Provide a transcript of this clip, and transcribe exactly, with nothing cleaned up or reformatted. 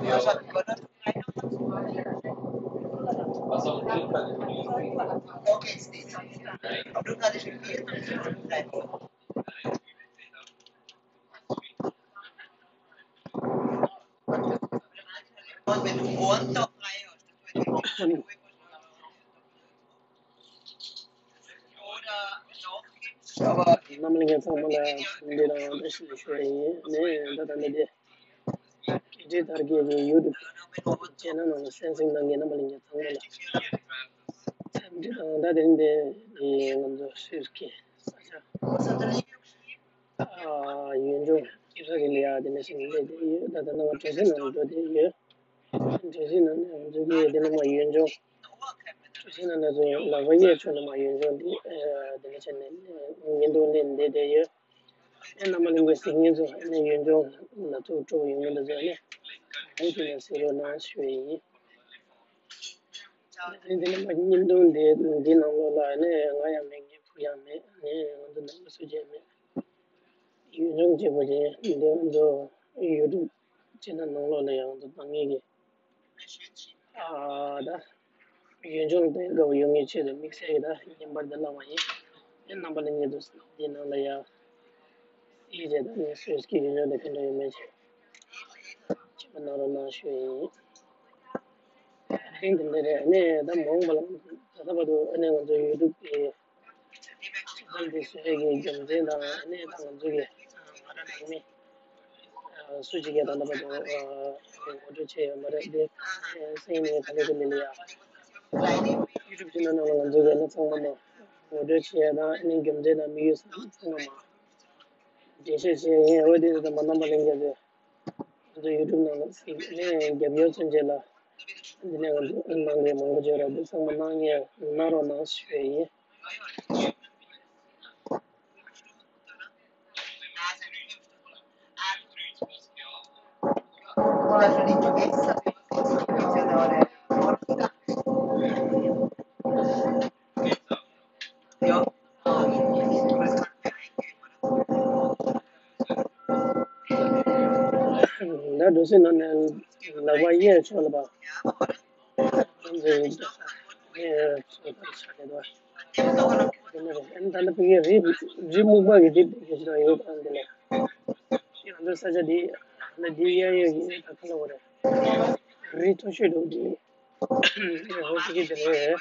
རྣམ་པ་ལྷན་རྒྱས་ཚང་མ་ལ་འཚམས་འདྲི་དང་བཀྲ་ཤིས་བདེ་ལེགས་ཞུ་ཡ་ཡིན། ནས་ད་ལྟ་འདི་འདི་སྐད་འཕྲིན་དར་རྒྱས་ཀྱི་ཡུ་ཊུབ་ཆེ་ནལ་ནང་ལ་གསན་གཟིགས་གནང་མཁན་རྣམ་པ་ལྷན་རྒྱས་ཚང་མ་ལ་འཚམས་འདྲི་དང་། ད་དེ་རིང་འདི་ང་ཚོ་སུད་སི་གི་ས་ཆ། ཨ། ཡུལ་ལྗོངས་ཨི་སི་ར་ཨེལ་ལ་ཡ་དེ་འདྲ་ཞིག་སླེབས་བསྡད་ཡོད། ད་ལྟ་ནང་གྲོ་སིན་ནང་འགྲོ་བསྡད་ཡོད། གྲོ་སིན་ནང་ནས་ང་ཚོ་གི་དེ་ནས་མར་ཡུལ་ལྗོངས། གྲོ་སིན་ནང་ནས་ཚུར་ལག་པ་གཡས་ཕྱོགས་ནས་མར་ཡུལ་ལྗོངས་འདི་ཨ་དེ་འདྲ་བྱས་ནས་བརྙན་ཐུང་ལེན་བསྡད་བསྡད་ཡོད། ཨ་ནི་རྣམ་པ་ལྷན་རྒྱས་གཟིགས་མཁན་ཚོ་ཨ་ནི་ཡུལ་ལྗོངས་ལ་ཐུག་འགྲོ་ཡོང་མཁན་དེ་ཚོ་ཨ་ནི་མུ་མཐུད་ནས་གཟིགས་རོགས་གནང་ཞུ་ཡི་ཡིན། ཨ་ནི་དེ་ནས་མར་བརྙན་ཐུང་འདི་འདི་ནང་ལོགས་ལ་ཨ་ནི་ང་ཡང་མེད། ངའི་བུ་ཡང་མེད། ཨ་ནི་ང་ཚོ་ནང་མི་སུ་གཅིག་ཡང་མེད། ཡུལ་ལྗོངས་གཅིག་པོ་རེད། འདི་ང་ཚོ་ཡུ་ཊུབ་ཆེ་ནལ་ནང་ལོགས་ལ་ཡང་ང་ཚོ་བཏང་མཁན་གྱི་ཨ་ད་ཡུལ་ལྗོངས་དེ་དགའ་བོ་ཡོང་མཁན་ཆེད་དུ་དམིགས་བསལ་གྱི་ད་བརྙན་པར་འདི་བླངས་པ་ཡིན། ཨེ་རྣམ་པ་ལྷན་རྒྱས་ཚོ་འདི་ནང་ལ་ཡ་ཨི་རེད། ད་ངས་སུད་སི་གི་ཡུལ་ལྗོངས་དེ་ག་འདྲ་ཡོད་མེད་ཅིག་མཁྱེན་པ་གནང་རོགས་གནང་ཞུ་ཡི་ཡིན། དེ་རིང་འདི་འདྲ་རེད། ཨ་ནི་ད་མ་འོངས་པ་ལ་ད་ལྟ་བར་དུ་ཨ་ནི་ང་ཚོ་ཡུ་ཊུབ་གི་ཆེ་ནལ་འདི་བཟོ་ཡས་ཀྱི་རྒྱུ་མཚན་དང་ཨ་ནི་ད་ང་ཚོ་གི་ང་རང་ནང་མི་སུ་གཅིག་གིས་ད་ལྟ་བར་དུ་ངོ་སྤྲོད་བྱས་ཡོད་མ་རེད། འདི་སེམས་ནས་ག་ལེ་ག་ལེ་ལ་ཡ་ཡུ་ཊུབ་ཆེ་ནལ་ནང་ལ་ང་ཚོ་གི་ཨ་ནི་ཚང་མ་མ་ངོ་སྤྲོད་བྱས་དང་ཨ་ནི་རྒྱུ་མཚན་དང་དམིགས་ཡུལ་ཚང་མ་མ་འགྲེལ་བཤད་བྱས་ཡིན། འོ་དེ་ཚོ་མ་རྣམ་པ་ལྷན་རྒྱས་ཚོས། ང་ཚོ་ཡུ་ཊུབ་ནང་ལ་གཟིགས་ནས་རྒྱབ་སྐྱོར་མཚོན་ཆེད་ལ་འདི་ནས་ང་ཚོ་གནང་མཁན་མང་པོ་ཡོད་རེད། འདི་ཚང་མ་གནང་མཁན་གནང་རོགས་གནང་ཞུ་ཡ་ཡིན། ད་འགྲོ་སའི་ནང་ནས་ལག་པ་གཡས་ཕྱོགས་ལ་བ། ཨ་ནི་ད་ལྟ་ཕ་གིའི་རི་རི་སྨུག་པ་གི་རི་དེ་ག་ཞིག་ཡོད་པ་འདི་ལས། ང་ཚོའི་ས་ཆ་འདི་ད་འདི་གཡས་གཡོན་གྱི་ད་ཁ་ལ་འོ་རེད། རི་མཐོ་ཤོས་འདུག་འདི། འོ་ཕ་གི་འདི་རེད།